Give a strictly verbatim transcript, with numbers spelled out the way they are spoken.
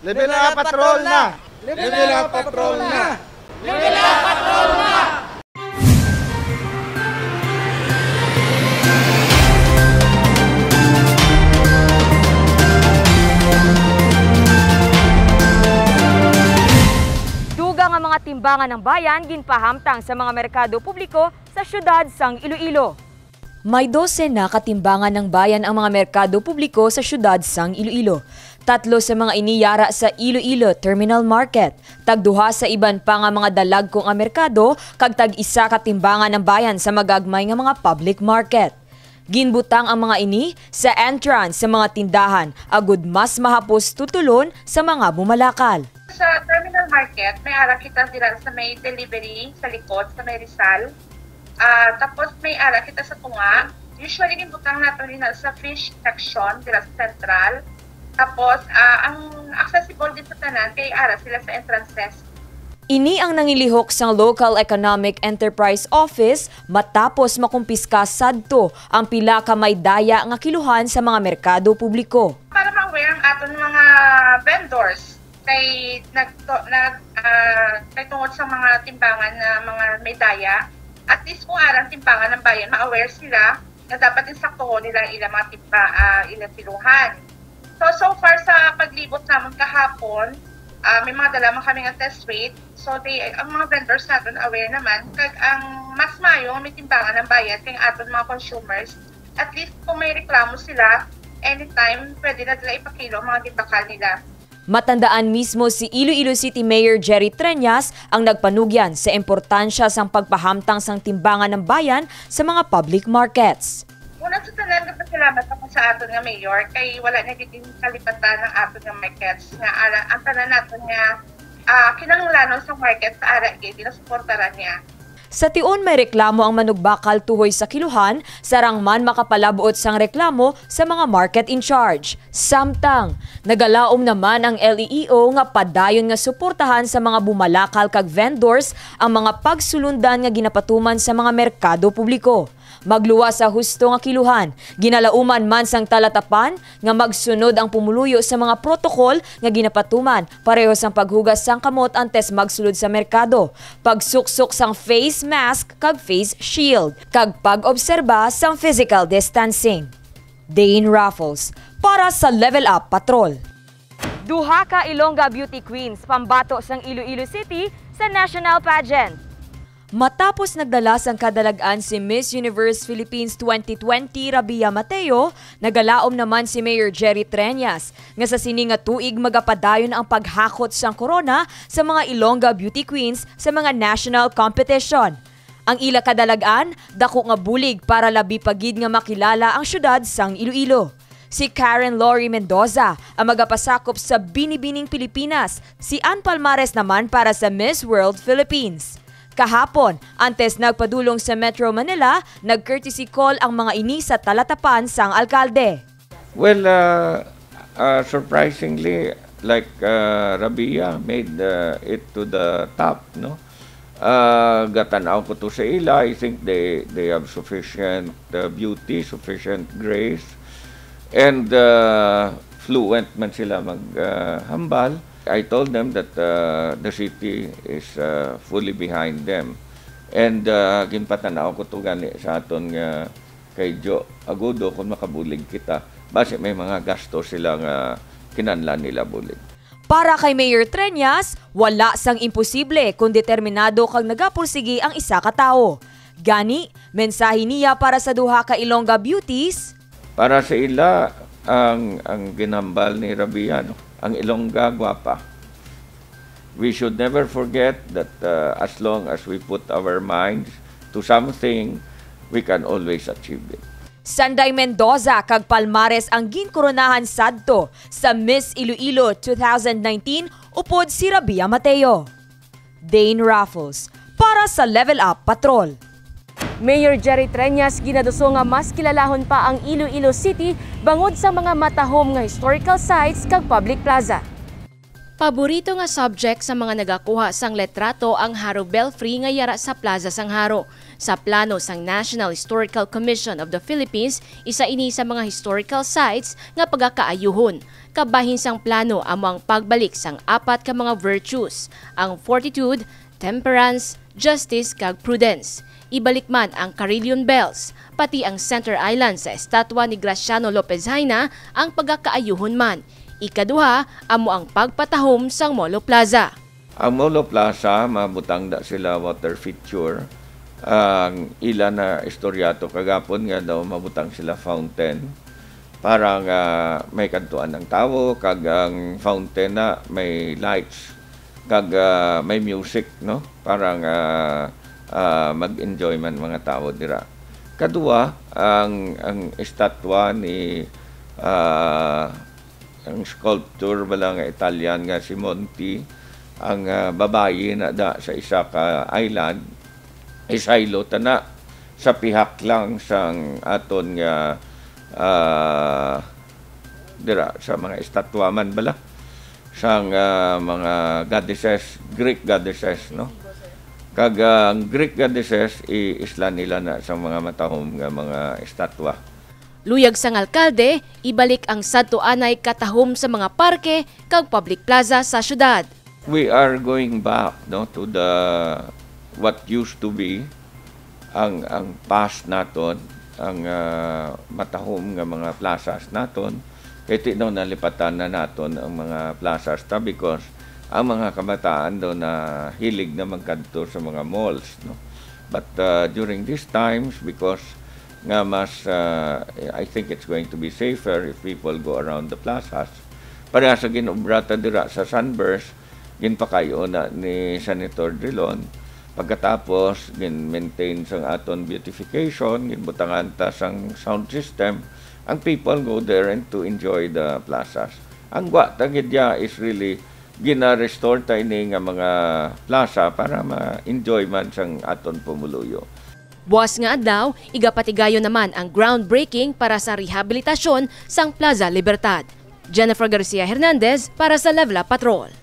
Level up, patrol na! Level up, patrol na! Dugang ang mga timbangan ng bayan ginpahamtang sa mga merkado publiko sa siyudad sang Iloilo. May dosena ka timbangan ng bayan ang mga merkado publiko sa siyudad sang Iloilo. Tatlo sa mga ini yara sa Iloilo Terminal Market, tagduha sa iban pa nga mga dalagko nga merkado, kag tag-isa ka timbangan ng bayan sa magagmay nga mga public market. Ginbutang ang mga ini sa entrance sa mga tindahan agud mas mahapos tutulon sa mga bumalakal. Sa terminal market, may ara kita dira sa may delivery sa likod, sa may Rizal. Ah, tapos may ara kita sa tunga. Usually, ginbutang nato ni sa fish section dira sa central. Tapos, ah, ang accessible din sa tanan kay ara sila sa entrances. Ini ang nangilihok sang Local Economic Enterprise Office matapos makumpiska sadto ang pila ka may daya nga kiluhan sa mga merkado publiko. Para ma-aware ang aton mga vendors kay nag, nag ah, kay tungod sa mga timbangan nga mga may daya, at least kung arang timbangan ng bayan, ma-aware sila na dapat insaktuhon nila ang ilang mga timba, ah, ilang kiluhan. So, so far sa paglibot namon kahapon, ah, may mga dala man kami nga test weight. So, they, ang mga vendors naton aware naman, kag ang mas maayo nga may timbangan ng bayan kay ang aton mga consumers, at least kung may reklamo sila, anytime pwede na nila ipakilo ang mga gibakal nila. Matandaan mismo si Iloilo City Mayor Jerry Treñas ang nagpanugyan sa importansya sang pagpahamtang sang timbangan ng bayan sa mga public markets. Una sa tanan, nagpasalamat ako sa aton nga mayor kay wala niya gid kalipatan ang aton nga markets nga ara, ang tanan naton nga, ah, kinahanglanon sa market sa ara gid ginasuportaran niya. Sa tion may reklamo ang manugbakal tuhoy sa kiluhan, sarang man makapalab-ot sang reklamo sa mga market in charge. Samtang, nagalaom naman ang L E E O nga padayon nga suportahan sa mga bumalakal kag vendors ang mga pagsulundan nga ginapatuman sa mga merkado publiko. Magluwas sa husto nga kiluhan, ginalauman man sang talatapan nga magsunod ang pumuluyo sa mga protokol nga ginapatuman, pareho sang paghugas sang kamot antes magsulod sa merkado, pagsuksok sang face mask kag face shield, kag pag-obserba sang physical distancing. Dane Raffles para sa Level Up Patrol. Duha ka Ilongga beauty queens pambato sang Iloilo City sa national pageant. Matapos nagdala sang kadalag-an si Miss Universe Philippines twenty twenty Rabia Mateo, nagalaom naman si Mayor Jerry Treñas nga sa sini nga tuig magapadayon ang paghakot sang korona sa mga Ilongga beauty queens sa mga national competition. Ang ila kadalag-an, dako nga bulig para labi pa gid nga makilala ang siyudad sang Iloilo. Si Karen Lori Mendoza ang magapasakop sa Binibining Pilipinas, si Ann Palmares naman para sa Miss World Philippines. Kahapon, antes nagpadulong sa Metro Manila, nag-courtesy call ang mga ini sa talatapan sang alkalde. Well, uh, uh, surprisingly, like, uh, Rabia made, uh, it to the top, no? Uh, gatan-aw ko to sa ila, I think they they have sufficient, uh, beauty, sufficient grace, and, uh, fluent man sila mag, uh, hambal. I told them that, uh, the city is, uh, fully behind them. And, uh, ginpatan-aw ko to gani sa aton nga kay Joe Agudo kung makabulig kita. Basi may mga gasto sila nga kinahanglan nila bulig. Para kay Mayor Treñas, wala sang imposible kung determinado kag nagapursigi ang isa ka tawo. Gani, mensahe niya para sa duha ka Ilongga beauties. Para sa ila, ang, ang ginhambal ni Rabia, no? Ang Ilongga gwapa. We should never forget that, uh, as long as we put our minds to something, we can always achieve it. Sanday Mendoza kag Palmares ang ginkoronahan sadto sa Miss Iloilo two thousand nineteen upod si Rabia Mateo. Dane Raffles para sa Level Up Patrol. Mayor Jerry Treñas ginaduso nga mas kilalahon pa ang Iloilo City bangod sa mga matahom nga historical sites kag public plaza. Paborito nga subject sa mga nagakuha sang litrato ang Jaro Belfry nga yara sa Plaza sang Jaro. Sa plano sang National Historical Commission of the Philippines, isa ini sa mga historical sites nga pagakaayuhon. Kabahin sang plano amo ang pagbalik sang apat ka mga virtues, ang fortitude, temperance, justice, kag prudence. Ibalik man ang carillon bells, pati ang center island sa estatwa ni Graciano Lopez Jaena ang pagakaayuhon man. Ikaduha, amo ang pagpatahom sang Molo Plaza. Ang Molo Plaza, mabutang da sila water feature. Ang ila na istorya to kagapon nga daw mabutang sila fountain para nga may kadtuan ang tawo, kag ang fountain na may lights, kag, ah, may music, no? Para nga, ah, mag-enjoy man mga tawo dira. Kadua, ang, ang estatwa ni, ah, ang sculptor bala nga Italian nga si Monti, ang, ah, babayi na da sa isa ka island, isaylo ta na sa pihak lang sang aton nga, ah, dira sa mga estatwa man bala sang, ah, mga goddesses, Greek goddesses, no? Kag, ah, ang Greek goddesses, i-isla nila na sa mga matahom nga mga estatwa. Luyag sang alkalde, ibalik ang sadto anay katahom sa mga parke kag public plaza sa syudad. We are going back, no, to the, what used to be ang, ang past naton, ang, ah, matahom nga mga plazas naton. Kay ti daw nalipatan na naton ang mga plazas ta because ang mga kabataan daw na hilig na magkadto sa mga malls, no? But, ah, during these times, because nga mas, ah, I think it's going to be safer if people go around the plazas. Pareha sa ginobra ta dira sa Sunburst, ginpakayo na ni Senator Drilon. Pagkatapos, gin-maintain sang aton beautification, ginbutangan ta sang sound system. Ang people go there and to enjoy the plazas. Ang gwa ta gid ya is really gina-restore ta ini nga mga plaza para ma-enjoy man sang aton pumuluyo. Buas nga adlaw, igapatigayon naman ang groundbreaking para sa rehabilitasyon sang Plaza Libertad. Jennifer Garcia Hernandez para sa Level Up Patrol.